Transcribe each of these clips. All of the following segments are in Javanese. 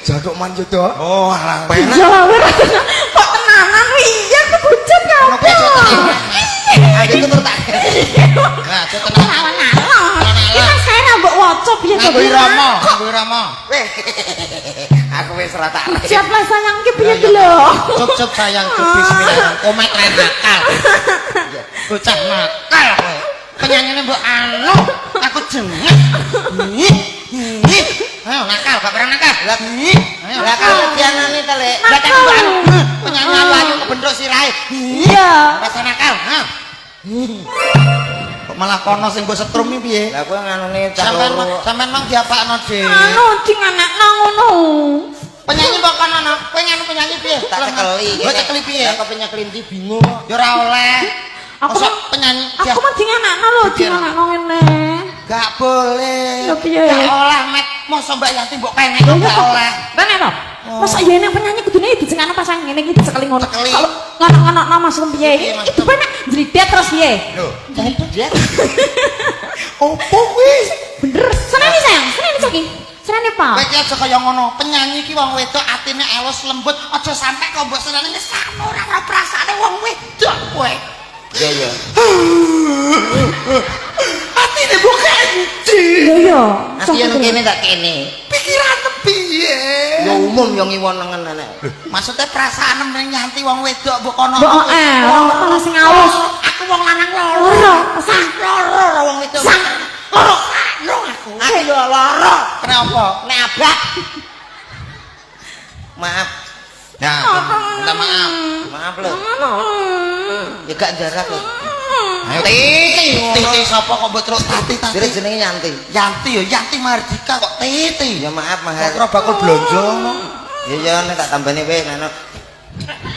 Jaduk man yo. Oh, alah penak. Iya, kok tenanan iya kebujet kabeh. Aku tur tak. Nah, aja tenan. Alon-alon. Iki Mas kae ra mbok waca piye to? Nganggo irama, nganggo irama. Weh. Aku wis ora tak. Siap lah sayang ki piye ki lho. Cup cup sayang cup bismillah. Komet ra nakal. Bocah nakal kowe. Penyanyine mbok anu, aku jengek. Ih, ih. Ayo nakal, gak pernah nakal. Lah, Ayo lah kalau dianane ta, Lek. Lah tak mbok anu. Penyanyi ayu kebentuk sirahe. Iya. Rasa nakal, ha. Kok malah kono sing mbok setrum iki piye? Lah kowe nganune cah Sampeyan loro. Sampeyan mang diapakno, Dik? Anu dinganakno ngono. Penyanyi mbok kono no. Kowe nganu penyanyi piye? Tak cekeli. Mbok cekeli piye? Lah kok penyekeli ndi bingung kok. Ya ora oleh. Aku Mosok penyanyi Aku mah dinganakno lho, dinganakno ngene. Gak boleh. Lah piye? Gak oleh, Met. Mosok Mbak Yanti mbok penek gak oleh. Rene to. Masa iya nek penyanyi kudune dijengakno pas ngene iki dicekeli ngono. Cekeli. Kalau ngono-ngono maksud piye? Piye maksud? Itu penak jlidet terus piye? Lho, opo kuwi? Bener. Seneni sayang, seneni caki. Seneni Pak. Kowe iki aja kaya ngono. Penyanyi iki wong wedok atine alus lembut, aja sampe kok mbok seneni ngesakno ora ora perasaane wong wedok kowe. Iya iya. Atine mbok kendi. Iya iya. Ati yang kene tak kene. Pikiran piye? Ya umum yang ngiwo nengen anak. Maksudnya perasaan ning Yanti wong wedok mbok kono. Mbok ora sing alus. Aku wong lanang loro. Loro, sang. Loro ora wong wedok. Sang. Loro. Loro aku. Aku yo loro. Kenapa? Nabrak. Maaf. Nah, minta maaf. Maaf lho. Ya gak jarak lho. Ayo titi, titi sapa kok mbok terus tati tati. Jere jenenge Yanti. Yanti ya Yanti Mardika kok titi. Ya maaf mahar. Kok bakul blonjo ngono. Ya ya nek tak tambani wae ngono.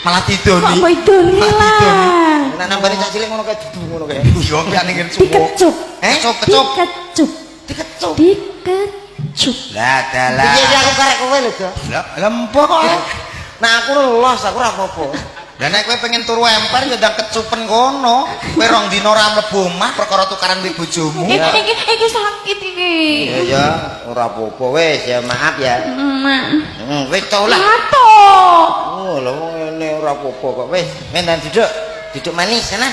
Malah didoni. Kok mbok idoni lah. Nek nambani cah cilik ngono kae dudu ngono kae. Yo gak ning suwuk. Dikecup. Eh, kecup, kecup. Dikecup. Dikecup. Dikecup. Lah dalah. Piye iki aku karek kowe lho, Do. Lah, lempok kok. Nah aku los, aku ora apa-apa. Lah nek kowe pengen turu emper ya ndang kecupen kono. Kowe rong dina ora mlebu omah perkara tukaran mbek bojomu. Iki iki iki sakit iki. Ya ya, ora apa-apa wis ya maaf ya. Mak. Wis tau lah. Ato. Oh, lho ngene ora apa-apa kok wis. Mendan duduk. Duduk manis sana.